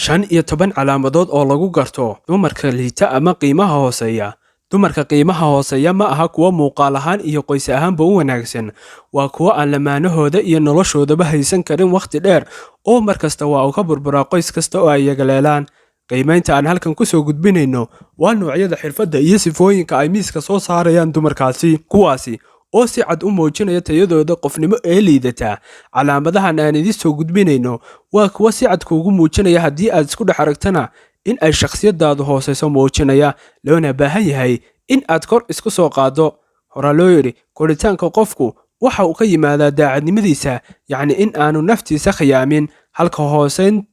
15 calaamadood oo lagu garto dumarka liita ama qiimaha hooseeya. Dumarka qiimaha hooseeya ma aha kuwo muuqaal ahaan iyo qoys ahaanba u wanaagsan. Waa kuwo aan lamaanahooda iyo noloshoodaba haysan karin wakhti dheer oo mar kasta waa uu ka burburaa qoys kasta oo ay yagleelaan. Qiimaynta aan halkan ku soo gudbinayno waa noocyada xirfadda iyo sifooyinka ay miiska soo saarayaan dumarkaasi, kuwaasi oo si cad u muujinaya tayadooda qofnimo ee liidata. Calaamadahan aan idiin soo gudbinayno waa kuwo si cad kuugu muujinaya haddii aad isku dhex aragtana in ay shakhsiyadaadu hooseyso muujinaya, loona baahan yahay in aad kor isku soo qaaddo. Horaa loo yidhi, koritaanka qofku waxa uu ka yimaadaa daacadnimadiisa, yacni in aanu naftiisa khiyaamin, halka hooseyn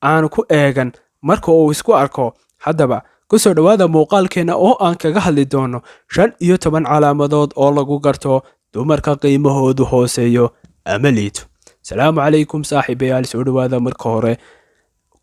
aanu ku eegan marka uu isku arko. Haddaba, ku soo dhowaada muuqaalkeena oo aan kaga hadli doono 15 calaamadood oo lagu garto dumarka qiimahoodu hooseeyo ama liito. Salaamu calaykum saaxiibayaal, soo dhowaada. Marka hore,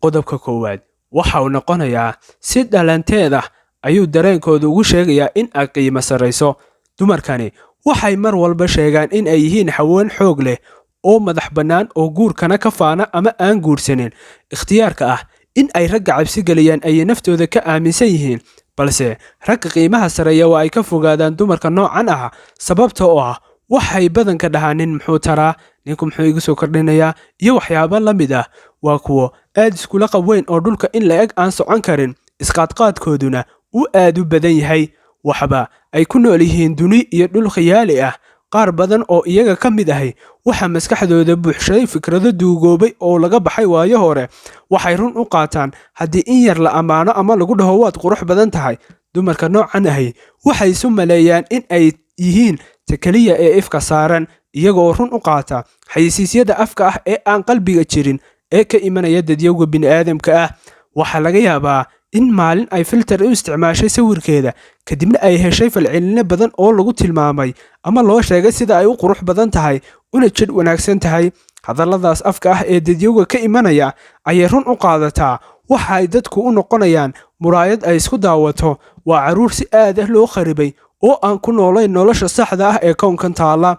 qodobka koowaad waxa uu noqonayaa: si dhalanteed ah ayuu dareenkoodu ugu sheegayaa in ay qiimo sarrayso. Dumarkani waxay mar walba sheegaan in ay yihiin haween xoog leh oo madax bannaan oo guurkana ka faana ama aan guursanin. Ikhtiyaarka ah in ay ragga cabsi geliyaan ayay naftooda ka aaminsan yihiin, balse ragga qiimaha sarreeya waa ay ka fogaadaan dumarka noocan ah, sababta oo ah waxay badanka dhahaan: "Nin muxuu taraa? Ninku muxuu igu soo kordhinayaa?" iyo waxyaabo la mid ah. Waa kuwo aad iskula qabweyn oo dhulka in la eg aan socon karin, isqaadqaadkooduna uu aad u badan yahay. Waxba ay ku nool yihiin duni iyo dhul khiyaali ah. Qaar badan oo iyaga ka mid ahi waxaa maskaxdooda buuxshaday fikrado duugoobay oo laga baxay waayo hore. Waxay run u qaataan haddii in yar la ammaano ama lagu dhaho "Waad qurux badan tahay." Dumarka noocan ahi waxay isu maleeyaan in ay yihiin ta keliya ee ifka saaran, iyagoo run u qaata xayeysiisyada afka ah ee aan qalbiga jirin ee ka imanaya dadyowga bini'aadamka ah. Waxaa laga yaabaa in maalin ay filter u isticmaashay sawirkeeda, kadibna ay heshay falcelino badan oo lagu tilmaamay ama loo sheegay sida ay u qurux badan tahay una jidh wanaagsan tahay. Hadalladaas afka ah ee dadyowga ka imanaya ayay run u qaadataa. Waxa ay dadku u noqonayaan muraayad ay isku daawato. Waa carruur si aad ah loo kharibay oo aan ku noolayn nolosha saxda ah ee kownkan taalla.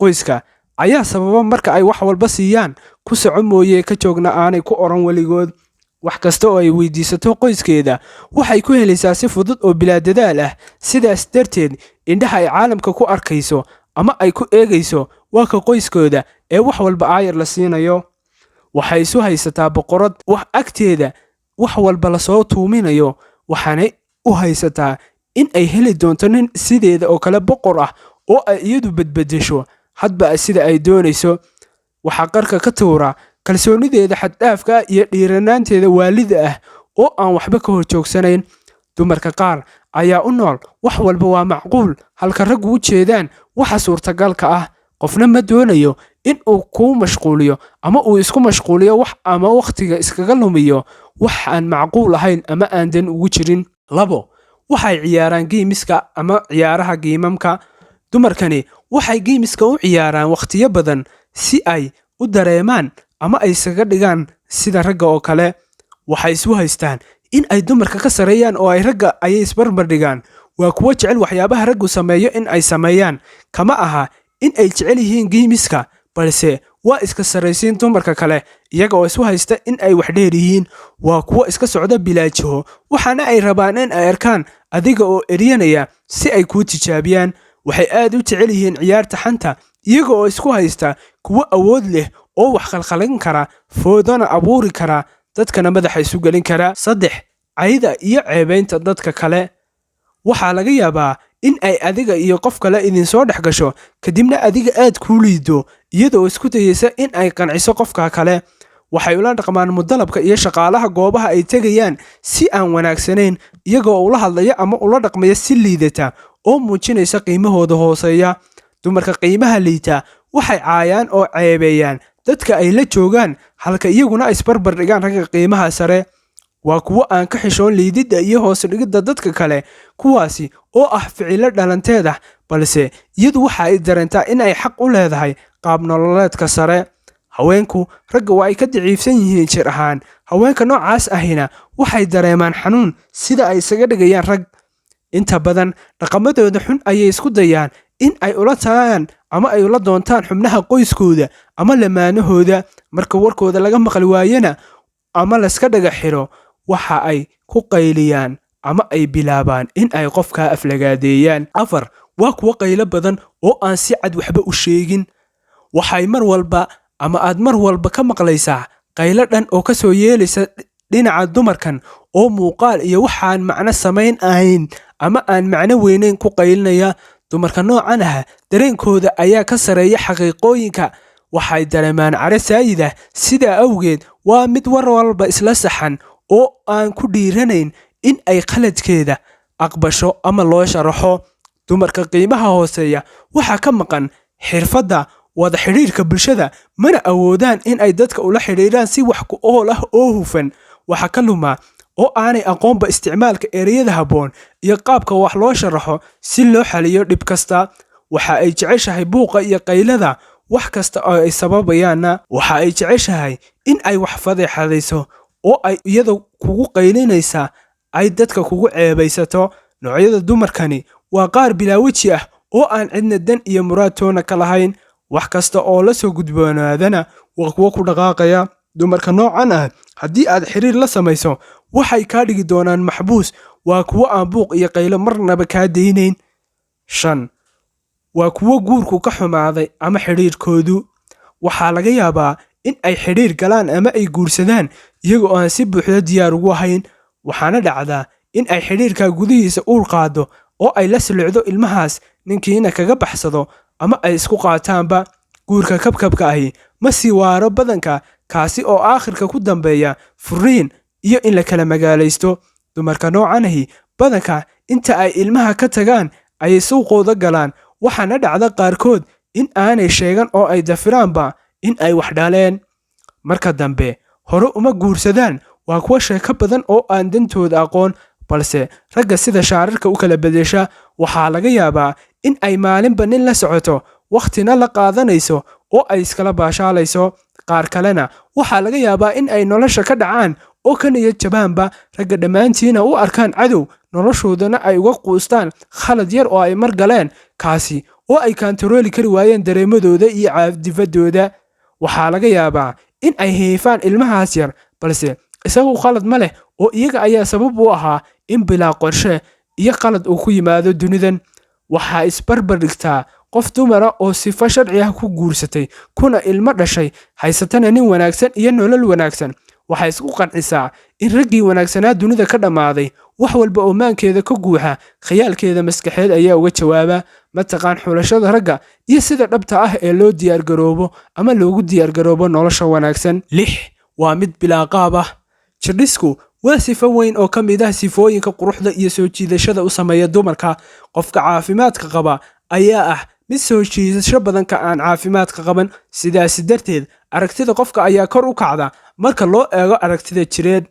Qoyska ayaa sababa marka ay wax walba siiyaan, ku soco mooye ka joogna aanay ku odhan weligood. Wax kasta oo ay weydiisato qoyskeeda waxay ku helaysaa si fudud oo bilaa dadaal ah. Sidaas darteed, indhaha ay caalamka ku arkayso ama ay ku eegayso waa ka qoyskooda ee wax walba aayar la siinayo. Waxay isu haysataa boqorad wax agteeda wax walba lasoo tuuminayo, waxaanay u haysataa in ay heli doonto nin sideeda oo kale boqor ah oo ay iyadu bedbedesho hadba sida ay doonayso. Waxaa qarka ka tuura kalsoonideeda xaddhaafka ah iyo dhiiranaanteeda waalida ah oo aan waxba ka hor joogsanayn. Dumarka qaar ayaa u nool wax walba waa macquul, halka raggu u jeedaan waxa suurtagalka ah. Qofna ma doonayo in uu kuu mashquuliyo ama uu isku mashquuliyo wax ama wakhtiga iskaga lumiyo wax aan macquul ahayn ama aan dan ugu jirin. 2, waxay ciyaaraan games-ka ama ciyaaraha game-amka. Dumarkani waxay games-ka u ciyaaraan wakhtiyo badan si ay u dareemaan ama ay iskaga dhigaan sida ragga oo kale. Waxay isu haystaan in ay dumarka ka sareeyaan oo ay ragga ayay isbarbar dhigaan. Waa kuwo jecel waxyaabaha raggu sameeyo in ay sameeyaan. Kama aha in ay jecel yihiin games-ka, balse waa iska sarraysiin dumarka kale, iyaga oo isu haysta in ay wax dheer yihiin. Waa kuwo iska socda bilaajiho, waxaana ay rabaan in ay arkaan adiga oo eryanaya si ay kuu tijaabiyaan. Waxay aad u jecel yihiin ciyaarta xanta, iyaga oo isku haysta kuwo awood leh oo wax khalkhalin kara, foodana abuuri kara, dadkana madaxa isu gelin kara. 3, cayda iyo ceebaynta dadka kale. Waxaa laga yaabaa in ay adiga iyo qof kale idinsoo dhex gasho, kadibna adiga aad kuu liido, iyadoo isku dayeysa in ay qanciso qofka kale. Waxay ula dhaqmaan mudalabka iyo shaqaalaha goobaha ay tegayaan si aan wanaagsanayn, iyagoo ula hadlaya ama ula dhaqmaya si liidata oo muujinaysa qiimahooda hooseeya. Dumarka qiimaha liita waxay caayaan oo ceebeeyaan dadka ay la joogaan, halka iyaguna ay isbarbar dhigaan ragga qiimaha sare. Waa kuwo aan ka xishoon liididda iyo hoos dhigidda dadka kale, kuwaasi oo ah ficilo dhalanteed ah, balse iyadu waxa ay dareentaa in ay xaq u leedahay qaab nololeedka sare. Haweenku ragga waa ay ka daciifsan yihiin jir ahaan. Haweenka noocaas ahina waxay dareemaan xanuun sida ay isaga dhigayaan rag. Inta badan dhaqamadooda xun ayay isku dayaan in ay ula tagaan ama ay ula doontaan xubnaha qoyskooda ama lamaanahooda. Marka warkooda laga maqli waayena ama layska dhaga xiro, waxa ay ku qayliyaan ama ay bilaabaan in ay qofkaa aflagaadeeyaan. 4, waa kuwo qaylo badan oo aan si cad waxba u sheegin. Waxay mar walba ama aad mar walba ka maqlaysaa qaylo dhan oo ka soo yeelaysa dhinaca dumarkan oo muuqaal iyo waxaan macno samayn ahayn ama aan macno weyneyn ku qaylinaya. Dumarka noocan ah dareenkooda ayaa ka sareeya xaqiiqooyinka. Waxay dareemaan cadho saayid ah, sidaa awgeed waa mid war walba isla saxan oo aan ku dhiiranayn in ay khaladkeeda aqbasho ama loo sharaxo. Dumarka qiimaha hooseeya waxaa ka maqan xirfadda wada xidhiidhka bulshada, mana awoodaan in ay dadka ula xidhiidhaan si wax ku ool ah oo hufan. Waxa ka luma oo aanay aqoonba isticmaalka ereyada habboon iyo qaabka wax loo sharaxo si loo xaliyo dhib kasta. Waxa ay jeceshahay buuqa iyo qaylada, wax kasta oo ay sababayaanna. Waxa ay jeceshahay in ay wax fadeexadayso oo ay iyada kugu qaylinaysaa ay dadka kugu ceebaysato. Noocyada dumarkani waa qaar bilaa weji ah oo aan cidna dan iyo muraad toona ka lahayn. Wax kasta oo la soo gudboonaadana waa kuwo ku dhaqaaqaya. Dumarka noocan ah haddii aad xiriir la samayso, waxay kaa dhigi doonaan maxbuus. Waa kuwo aan buuq iyo qaylo marnaba kaa daynayn. 5, waa kuwo guurku ka xumaaday ama xidhiidhkoodu. Waxaa laga yaabaa in ay xidhiidh galaan ama ay guursadaan iyagoo aan si buuxda diyaar ugu ahayn. Waxaana dhacdaa in ay xidhiidhka gudihiisa uur qaado oo ay la silicdo ilmahaas, ninkiina kaga baxsado ama ay isku qaataanba. Guurka kabkabka ahi ma sii waaro badanka, kaasi oo aakhirka ku dambeeya furiin iyo in la kala magaalaysto. Dumarka noocan ahi badanka inta ay ilmaha ka tagaan ayay suuqooda galaan, waxaana dhacda qaarkood in aanay sheegan oo ay dafiraanba in ay wax dhaleen. Marka dambe hore uma guursadaan. Waa kuwo sheeko badan oo aan dantooda aqoon, balse ragga sida shaararka u kala bedesha. Waxaa laga yaabaa in ay maalinba nin la socoto, wakhtina la qaadanayso oo ay iskala baashaalayso. Qaar kalena waxaa laga yaabaa in ay nolosha ka dhacaan oo ka niyad jabaanba, ragga dhammaantiina u arkaan cadow, noloshoodana ay uga quustaan khalad yar oo ay mar galeen, kaasi oo ay kaantarooli kari waayeen dareemadooda iyo caadifadooda. Waxaa laga yaabaa in ay hiifaan ilmahaas yar, balse isagu khalad ma leh oo iyaga ayaa sabab u ahaa in bilaa qorshe iyo qalad uu ku yimaado dunidan. Waxaa isbarbar dhigtaa qof dumara oo sifo sharci ah ku guursatay, kuna ilmo dhashay, haysatana nin wanaagsan iyo nolol wanaagsan. Waxay isku qancisaa in raggii wanaagsanaa dunida ka dhammaaday. Wax walba oo maankeeda ka guuxa khayaalkeeda maskaxeed ayaa uga jawaaba. Mataqaan xulashada ragga iyo sida dhabta ah ee loo diyaargaroobo ama loogu diyaargaroobo nolosha wanaagsan. 6, waa mid bilaa qaab ah. Jirdhisku waa sifo weyn oo ka mid ah sifooyinka quruxda iyo soo jiidashada u sameeya dumarka. Qofka caafimaadka qaba ayaa ah mid soo jiidasho badan ka aan caafimaadka qaban. Sidaasi darteed aragtida qofka ayaa kor u kacda marka loo eego aragtida jireed.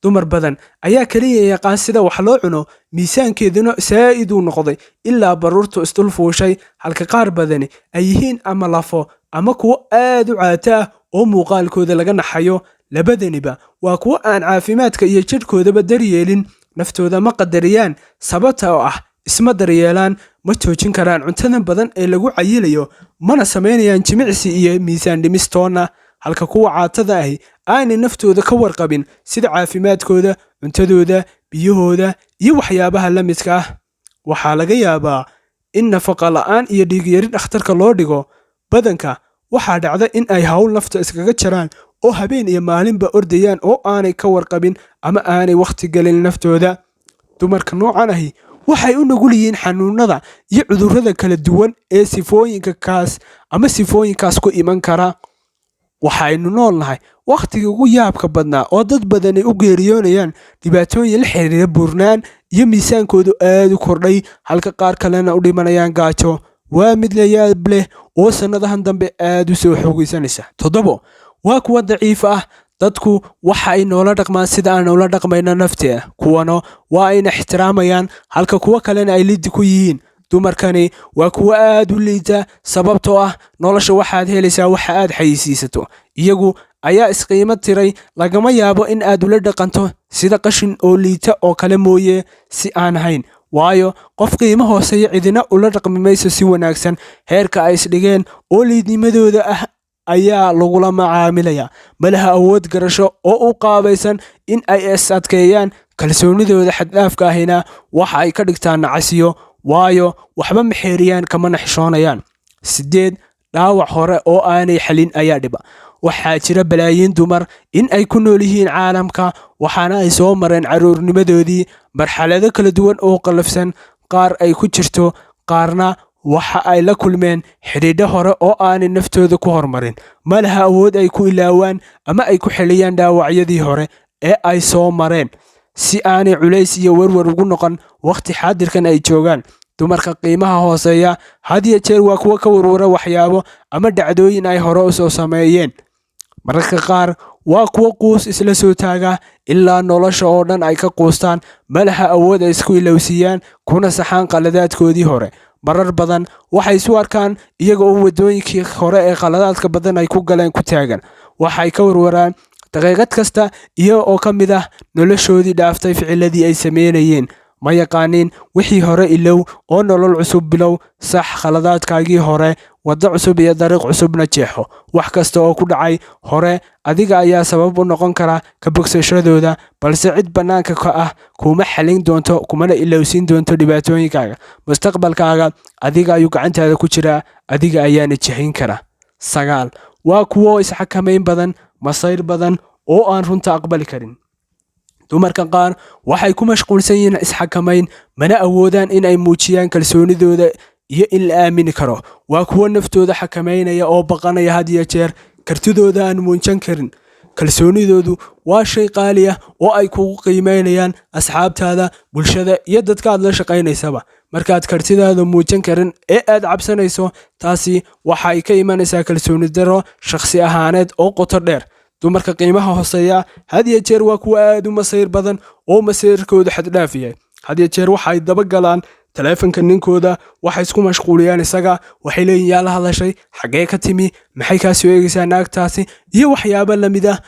Dumar badan ayaa kaliya yaqaan sida wax loo cuno, miisaankeeduna saa'id uu noqday ilaa baruurtu isdul fuushay, halka qaar badani ay yihiin ama lafo ama kuwo aad u caata ah oo muuqaalkooda laga naxayo. Labadaniba waa kuwo aan caafimaadka iyo jidhkoodaba daryeelin. Naftooda ma qadariyaan, sababta oo ah isma daryeelaan, ma joojin karaan cuntada badan ee lagu cayilayo, mana samaynayaan jimicsi iyo miisaan dhimistoonna, halka kuwa caatada ahi aanay naftooda ka warqabin sida caafimaadkooda, cuntadooda, biyahooda iyo waxyaabaha la midka ah. Waxaa laga yaabaa in nafaqa la'aan iyo dhiigyari dhakhtarka loo dhigo. Badanka waxaa dhacda in ay hawl nafta iskaga jaraan oo habeen iyo maalinba ordayaan oo aanay ka warqabin ama aanay wakhti gelin naftooda. Dumarka noocan ahi waxay u nugul yihiin xanuunada iyo cudurrada kala duwan ee sifooyinka kaas ama sifooyinkaas ku iman kara. Waxaynu nool nahay wakhtigii ugu yaabka badnaa oo dad badani u geeriyoonayaan dhibaatooyin la xiriira buurnaan iyo miisaankoodu aad u kordhay, halka qaar kalena u dhimanayaan gaajo. Waa mid la yaab leh oo sannadahan dambe aad u soo xoogaysanaysa. 7, waa kuwa daciif ah. Dadku waxa ay noola dhaqmaan sida aan ula dhaqmayno nafteeda. Kuwana waa ayna ixtiraamayaan, halka kuwo kalena ay liddi ku yihiin. Dumarkani waa kuwo aad u liita, sababtoo ah nolosha waxaad helaysaa waxa aad xayeysiisato. Iyagu ayaa isqiimo tiray. Lagama yaabo in aad ula dhaqanto sida qashin oo liita oo kale mooye si aan ahayn, waayo qof qiimo hooseeya cidina ula dhaqmi mayso si wanaagsan. Heerka ay isdhigeen oo liidnimadooda ah ayaa lagula macaamilaya. Malaha awood garasho oo u qaabaysan in ay is adkeeyaan. Kalsoonidooda xaddhaafka ahina waxa ay ka dhigtaan nacasiyo, waayo waxba ma xeeriyaan, kamana xishoonayaan. 8, dhaawac hore oo aanay xalin ayaa dhiba. Waxaa jira balaayiin dumar in ay ku nool yihiin caalamka, waxaana ay soo mareen carruurnimadoodii marxalado kala duwan oo qallafsan, qaar ay ku jirto, qaarna waxa ay la kulmeen xidhiidho hore oo aanay naftooda ku horumarin. Ma laha awood ay ku ilaawaan ama ay ku xaliyaan dhaawacyadii hore ee ay soo mareen, si aanay culays iyo werwer ugu noqon wakhti xaadirkan ay joogaan. Dumarka qiimaha hooseeya had iyo jeer waa kuwo ka warwara waxyaabo ama dhacdooyin ay hore u soo sameeyeen. Mararka qaar waa kuwo quus isla soo taaga ilaa nolosha oo dhan ay ka quustaan. Ma laha awood ay isku ilowsiiyaan kuna saxaan qaladaadkoodii hore. Marar badan waxay isu arkaan iyaga oo waddooyinkii hore ee qaladaadka badan ay ku galeen ku taagan. Waxay ka warwaraan daqiiqad kasta iyaga oo ka mid ah noloshoodii dhaaftay ficiladii ay sameynayeen. Ma yaqaaniin wixii hore ilow oo nolol cusub bilow, sax khaladaadkaagii hore, waddo cusub iyo dariiq cusubna jeexo. Wax kasta oo ku dhacay hore adiga ayaa sabab u noqon kara ka bogsashadooda, balse cid bannaanka ka ah kuma xalin doonto, kumana ilowsiin doonto dhibaatooyinkaaga. Mustaqbalkaaga adiga ayuu gacantaada ku jiraa, adiga ayaana jihayn kara. 9, waa kuwo isxakamayn badan, masayr badan oo aan runta aqbali karin. Dumarka qaar waxay ku mashquulsan yihiin isxakamayn, mana awoodaan in ay muujiyaan kalsoonidooda iyo in la aamini karo. Waa kuwo naftooda xakameynaya oo baqanaya had iyo jeer, kartidooda aan muujin karin. Kalsoonidoodu waa shay qaali ah oo ay kugu qiimeynayaan asxaabtaada, bulshada iyo dadka aad la shaqaynaysaba. Markaad kartidaada muujin karin ee aad cabsanayso, taasi waxay ka imanaysaa kalsooni darro shakhsi ahaaneed oo qoto dheer. Dumarka qiimaha hooseeya had iyo jeer waa kuwa aad u masayr badan oo masayrkoodu xaddhaaf yahay. Had iyo jeer waxay dabagalaan taleefanka ninkooda, waxay isku mashquuliyaan isaga, waxay leeyihin yaa la hadashay, xaggee ka timi, maxay kaa soo eegaysaa naagtaasi, iyo waxyaabo la mid ah.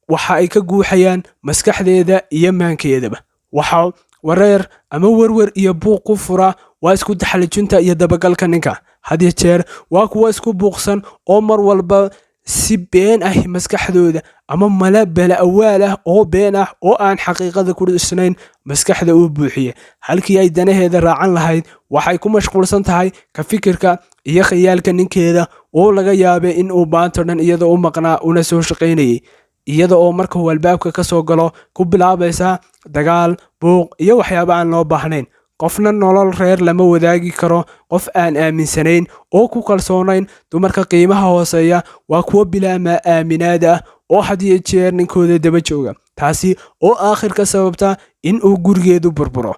Waxa ay ka guuxayaan maskaxdeeda iyo maankeedaba. Waxa wareer ama werwer iyo buuq ku fura waa isku taxallijinta iyo dabagalka ninka. Had iyo jeer waa kuwa isku buuqsan oo mar walba si been ah maskaxdooda ama mala bala awaal ah oo been ah oo aan xaqiiqada ku dhisnayn maskaxda uu buuxiye. Halkii ay danaheeda raacan lahayd, waxay ku mashquulsan tahay ka fikirka iyo khayaalka ninkeeda oo laga yaabay in uu maanto dhan iyada u maqnaa una soo shaqaynayay, iyada oo marka uu albaabka ka soo galo ku bilaabaysa dagaal, buuq iyo waxyaabo aan loo baahnayn. Qofna nolol reer lama wadaagi karo qof aan aaminsanayn oo ku kalsoonayn. Dumarka qiimaha hooseeya waa kuwo bilaa aaminaad ah oo had iyo jeer ninkooda daba jooga, taasi oo aakhirka sababta in uu gurigeedu burburo.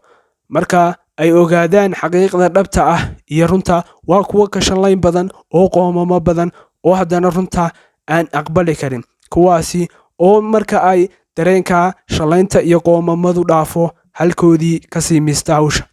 Marka ay ogaadaan xaqiiqda dhabta ah iyo runta, waa kuwo ka shallayn badan oo qoomamo badan oo haddana runta aan aqbali karin, kuwaasi oo marka ay dareenka shallaynta iyo qoomamadu dhaafo halkoodii kasii miista hawsha.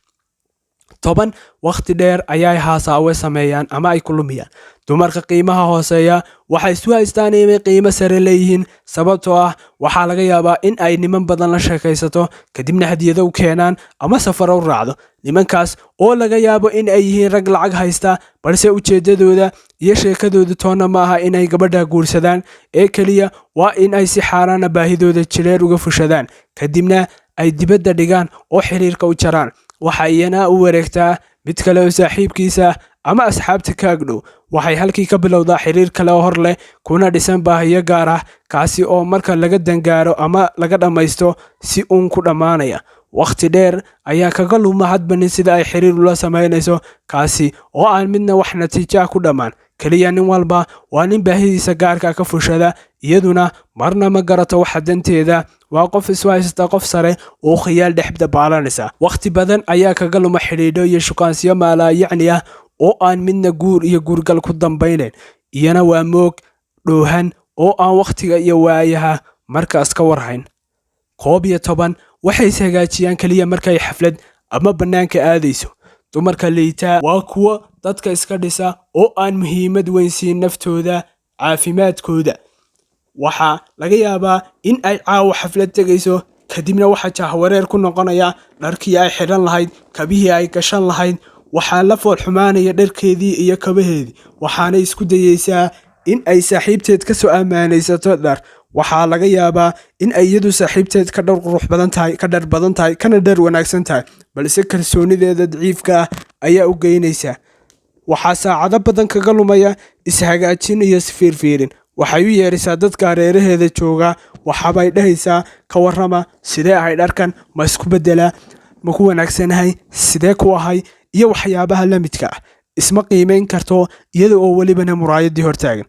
10, wakhti dheer ayay haasaawe sameeyaan ama ay ku lumiyaan. Dumarka qiimaha hooseeya waxay isu haystaan inay qiimo sare leeyihiin, sababtoo ah waxaa laga yaabaa in ay niman badan la sheekaysato, kadibna hadiyado u keenaan ama safaro u raacdo, nimankaas oo laga yaabo in ay yihiin rag lacag haysta, balse ujeeddadooda iyo sheekadooda toonna ma aha inay gabadha guursadaan ee keliya waa in ay si xaaraana baahidooda jireer uga fushadaan, kadibna ay dibadda dhigaan oo xiriirka u jaraan. Waxa iyana u wareegtaa mid kale oo saaxiibkiisa ama asxaabta ka agdhow. Waxay halkii ka bilowdaa xiriir kale oo hor leh, kuna dhisan baahiyo gaar ah, kaasi oo marka laga dangaaro ama laga dhammaysto si uun ku dhammaanaya. Wakhti dheer ayaa kaga luma hadba nin sida ay xiriir ula samaynayso, kaasi oo aan midna wax natiijo ah ku dhammaan. Keliya nin walba waa nin baahidiisa gaarka ka fushada, iyaduna marna ma garato waxa danteeda. Waa qof isu haysta qof sare oo khiyaal dhex dabaalanaysa. Wakhti badan ayaa kaga luma xidhiidho iyo shukaansiyo maalaayacni ah oo aan midna guur iyo guurgal ku dambaynayn. Iyana waa moog dhoohan oo aan wakhtiga iyo waayaha markaas ka warhayn. 11, waxay is hagaajiyaan keliya markay xaflad ama bannaanka aadayso. Dumarka liitaa waa kuwo dadka iska dhisa oo aan muhiimad weyn siin naftooda, caafimaadkooda. Waxaa laga yaabaa in ay caawa xaflad tegayso, kadibna waxaa jahwareer ku noqonaya dharkii ay xidhan lahayd, kabihii ay gashan lahayd. Waxaa la fool xumaanaya dharkeedii iyo kabaheedii, waxaanay isku dayeysaa In ay saaxiibteed ka soo ammaanaysato dhar. Waxaa laga yaabaa in ay iyadu saaxiibteed ka dhar qurux badan tahay, ka dhar badan tahay, kana dhar wanaagsan tahay, balse kalsoonideeda daciifka ah ayaa u geynaysa. Waxaa saacado badan kaga lumaya ishagaajin iyo isfiirfiirin. Waxay u yeerisaa dadka hareeraheeda jooga, waxaabay dhahaysaa: "Ka warrama, sidee ahay dharkan? Ma isku beddelaa? Ma ku wanaagsanahay? Sidee ku ahay?" iyo waxyaabaha la midka ah. Isma qiimayn karto iyada oo welibana muraayadii hortaagan.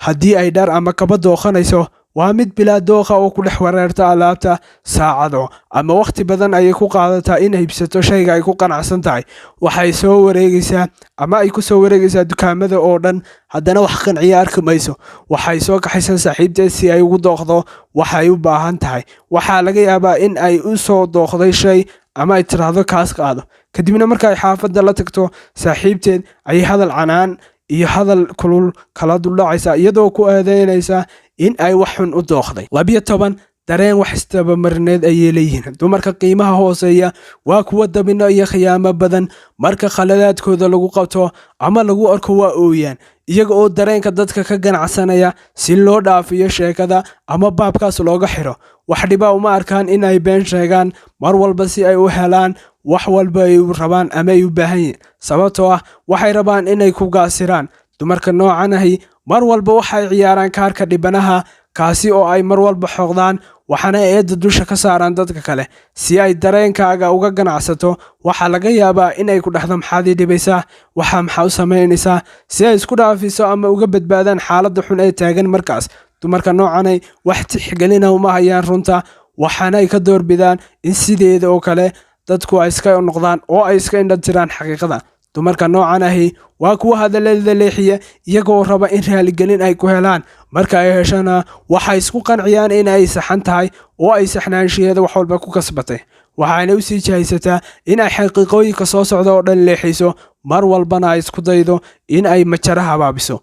Haddii ay dhar ama kaba dooqanayso, waa mid bilaa dooqa oo ku dhex wareerta alaabta. Saacado ama wakhti badan ayay ku qaadataa in iibsato shayga ay ku qanacsan tahay. Waxay soo wareegaysaa ama ay ku soo wareegaysaa dukaamada oo dhan, haddana wax qanciya arki mayso. Waxay soo kaxaysaa saaxiibteed si ay ugu dooqdo waxay u baahan tahay. Waxaa laga yaabaa in ay u soo dooqday shay ama ay tiraahdo: "Kaas qaado." Kadibna marka ay xaafadda la tagto, saaxiibteed ayay hadal canaan iyo hadal kulul kala duldhacaysa, iyadoo ku eedeynaysa in ay wax xun u dooqday. 12, dareen wax isdabamarineed ayay leeyihiin. Dumarka qiimaha hooseeya waa kuwa dabino iyo khiyaamo badan. Marka khaladaadkooda lagu qabto ama lagu arko, waa ooyaan, iyaga oo dareenka dadka ka ganacsanaya si loo dhaafiyo sheekada ama baabkaas looga xiro. Wax dhiba uma arkaan in ay been sheegaan mar walba si ay u helaan wax walba ay rabaan ama ay u baahan yihiin, sababtoo ah waxay rabaan inay ku gaasiraan. Dumarka noocan ahi mar walba waxay ciyaaraan kaarka dhibanaha, kaasi oo ay mar walba xoqdaan, waxaana eedda dusha ka saaraan dadka kale si ay dareenkaaga uga ganacsato. Waxaa laga yaabaa inay ku dhahdo: "Maxaad ii dhibaysaa? Waxaa maxaa u samaynaysaa?" si ay isku dhaafiso ama uga badbaadaan xaaladda xun ee taagan markaas. Dumarka noocanay wax tixgelina uma hayaan runta, waxaana ay ka doorbidaan in sideeda oo kale dadku ay iska noqdaan oo ay iska indhatiraan xaqiiqada. Dumarka noocan ahi waa kuwa hadallada leexiya, iyagoo raba in raaligelin ay ku helaan. Marka ay heshana, waxay isku qanciyaan in ay saxan tahay oo ay saxnaanshiyeeda wax walba ku kasbatay. Waxaana u sii jahaysataa in ay xaqiiqooyinka soo socda oo dhan leexiso, mar walbana ay isku daydo in ay majara habaabiso.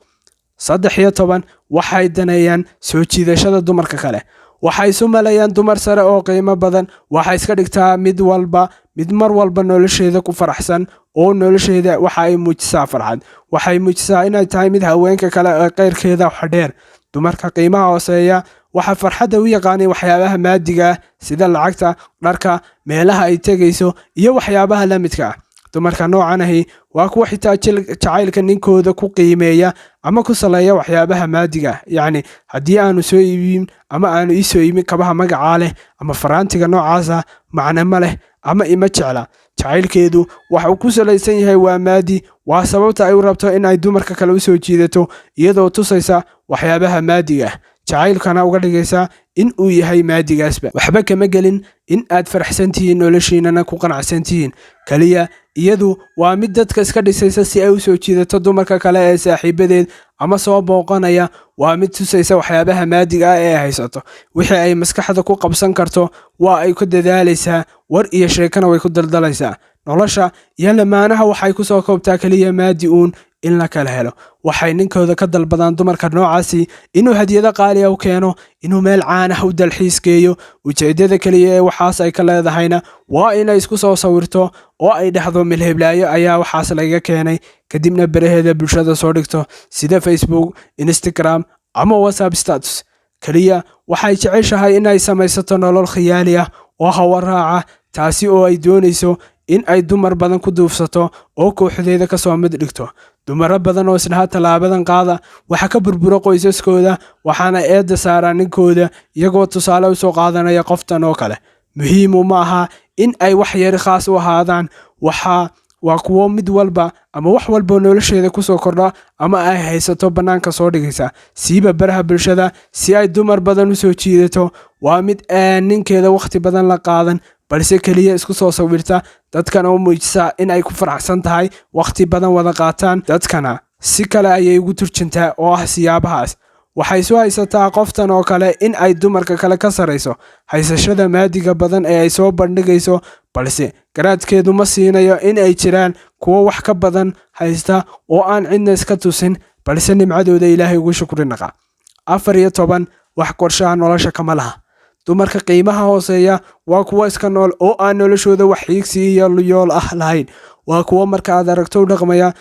13, waxay daneeyaan soo jiidashada dumarka kale. Waxay isu maleeyaan dumar sare oo qiimo badan. Waxay iska dhigtaa mid walba mid mar walba nolosheeda ku faraxsan, oo nolosheeda waxa ay muujisaa farxad. Waxay muujisaa inay tahay mid haweenka kale ee qeyrkeeda wax dheer. Dumarka qiimaha hooseeya waxaa farxadda u yaqaanay waxyaabaha maadiga ah, sida lacagta, dharka, meelaha ay tegayso iyo waxyaabaha la midka ah. Dumarka noocan ahi waa kuwa xitaa jacaylka ninkooda ku qiimeeya ama ku saleeya waxyaabaha maadiga ah. Yacni, haddii aanu soo iibin ama aanu ii soo iibin kabaha magacaa leh ama faraantiga noocaasa, macne ma leh ama ima jecla. Jacaylkeedu waxa uu ku salaysan yahay waa maadi. Waa sababta ay u rabto in ay dumarka kale u soo jiidato, iyadoo tusaysa waxyaabaha maadiga ah, jacaylkana uga dhigaysa in uu yahay maadigaasba. Waxba kama gelin in aad faraxsan tihiin, noloshiinana ku qanacsan tihiin. Keliya iyadu waa mid dadka iska dhisaysa si ay u soo jiidato dumarka kale ee saaxiibadeed ama soo booqanaya. Waa mid tusaysa waxyaabaha maadiga ah ee ay haysato. Wixii ay maskaxda ku qabsan karto waa ay ku dadaalaysaa, war iyo sheekana way ku daldalaysaa. Nolosha iyo lamaanaha waxay ku soo koobtaa keliya maadi uun in la kala helo. Waxay ninkooda ka dalbadaan dumarka noocaasi inuu hadiyado qaaliya u keeno, inuu meel caanah u dalxiis geeyo. Ujeeddada keliya ee waxaas ay ka leedahayna waa inay isku soo sawirto oo ay dhahdo: "Milheblaayo ayaa waxaas laga keenay," kadibna baraheeda bulshada soo dhigto, sida Facebook, Instagram ama WhatsApp status. Keliya waxay jeceshahay inay samaysato nolol khiyaali ah oo hawa raaca, taasi oo ay doonayso in ay dumar badan ku duufsato oo kooxdeeda ka soo mid dhigto. Dumaro badan oo isdhaha tallaabadan qaada waxa ka burbura qoysaskooda, waxaana eedda saaraa ninkooda, iyagoo tusaale usoo qaadanaya qoftan oo kale. Muhiimu ma aha in ay wax yari khaas u ahaadaan. Waxa waa kuwo mid walba ama wax walba nolosheeda kusoo kordha ama ay haysato bannaanka soo dhigaysa, siiba baraha bulshada, si ay dumar badan u soo jiidato. Waa mid aan ninkeeda wakhti badan la qaadan, balse keliya isku soo sawirta, dadkana u muujisa in ay ku faraxsan tahay, wakhti badan wada qaataan. Dadkana si kale ayay ugu turjantaa oo ah siyaabahaas. Waxay isu haysataa qoftan oo kale in ay dumarka kale ka sarayso haysashada maadiga badan ee ay soo bandhigayso, balse garaadkeedu ma siinayo in ay jiraan kuwo wax ka badan haysta oo aan cidna iska tusin, balse nimcadooda Ilaahay ugu shukri naqa. 14, wax qorshaha nolosha kama laha. Dumarka qiimaha hooseeya waa kuwo iska nool oo aan noloshooda wax xiigsi iyo yool ah lahayn. Waa kuwo marka aad aragto u dhaqmaya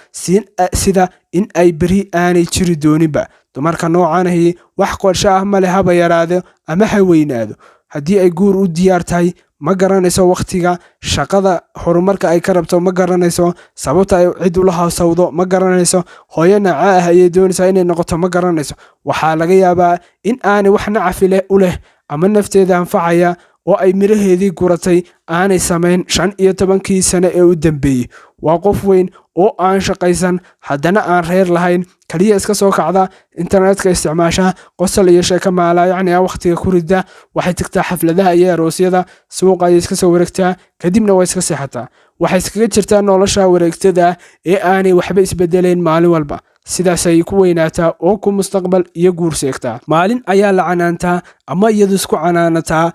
sida in ay beri aanay jiri dooninba. Dumarka noocanahi wax qorshe ah male, haba yaraado ama ha weynaado. Haddii ay guur u diyaar tahay, ma garanayso wakhtiga. Shaqada horumarka ay ka rabto ma garanayso. Sababta ay cid ula hawsawdo ma garanayso. Hooyo naca ah ayay doonaysaa inay noqoto, ma garanayso. Waxaa laga yaabaa in aanay wax nacafi leh u leh ama nafteeda anfacaya oo ay miraheedii guratay aanay samayn 15-kii sane ee u dambeeyey. Waa qof weyn oo aan shaqaysan, haddana aan reer lahayn. Kaliya iska soo kacda, internetka isticmaasha, qosol iyo sheeko maalaa yacni ah wakhtiga ku rida. Waxay tagtaa xafladaha iyo aroosyada, suuqa ayay iska soo wareegtaa, kadibna waa iska seexataa. Waxay iskaga jirtaa nolosha wareegtada ee aanay waxba isbedelayn maalin walba. Sidaasay ku weynaataa oo ku mustaqbal iyo guur seegtaa. Maalin ayaa la canaantaa ama iyadu isku canaanataa,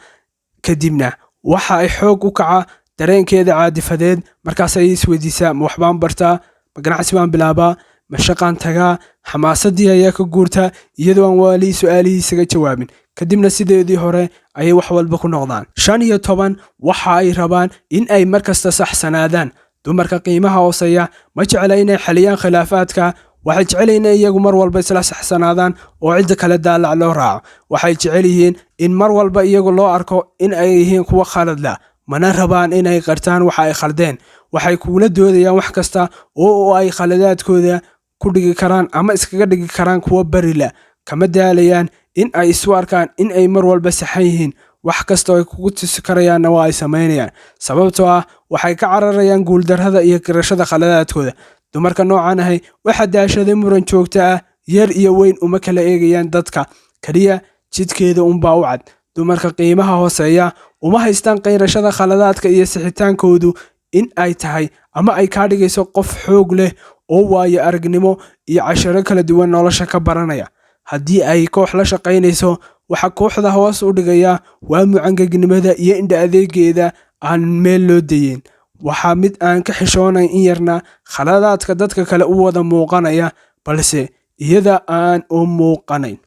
kadibna waxa ay xoog u kaca dareenkeeda caadifadeed. Markaas ayay isweydiisaa: ma waxbaan bartaa? Ma ganacsi baan bilaabaa? Ma shaqaan tagaa? Xamaasadii ayaa ka guurta iyadoo aan waalihii su-aalihii isaga jawaabin. Kadibna sideedii hore ayay wax walba ku noqdaan. 15, waxa ay rabaan in ay mar kasta saxsanaadaan. Dumarka qiimaha hooseeya ma jecla inay xaliyaan khilaafaadka. Waxay jecel inay iyagu mar walba isla saxsanaadaan oo cidda kale daalac loo raaco. Waxay jecel yihiin in mar walba iyagu loo arko in ay yihiin kuwa khaladla, mana rabaan inay qartaan waxa ay khaldeen. Waxay kuula doodayaan wax kasta oo ay khaladaadkooda ku dhigi karaan ama iskaga dhigi karaan kuwo barila. Kama daalayaan in ay isu arkaan in ay mar walba saxan yihiin. Wax kasta oo ay kugu tusi karayaanna waa ay samaynayaan, sababtoo ah waxay ka cararayaan guuldarrada iyo garashada khaladaadkooda. Dumarka noocan ahay waxaa daashaday muran joogto ah. Yar iyo weyn uma kala eegayaan dadka, keliya jidkeeda unbaa u cad. Dumarka qiimaha hooseeya uma haystaan qayrashada khaladaadka iyo sixitaankoodu in ay tahay ama ay kaa dhigayso qof xoog leh oo waayo aragnimo iyo casharo kala duwan nolosha ka baranaya. Haddii ay koox la shaqaynayso, waxaa kooxda hoos u dhigaya waa mucangegnimada iyo indha adeegeeda aan meel loo dayin. Waxaa mid aan ka xishoonayn in yarna khaladaadka dadka kale u wada muuqanaya, balse iyada aan u muuqanayn.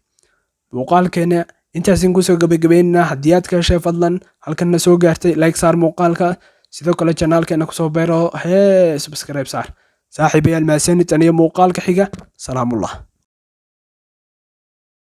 Muuqaalkeena intaasin kusoo gabagabeynana. Haddii aad ka heshay, fadlan halkanna soo gaartay, like saar muuqaalka. Sidoo kale channelkeena kusoo beero, hee, subscribe saar. Saaxiibayaal, mahadsanid. Aniyo muuqaalka xiga, salaamullah.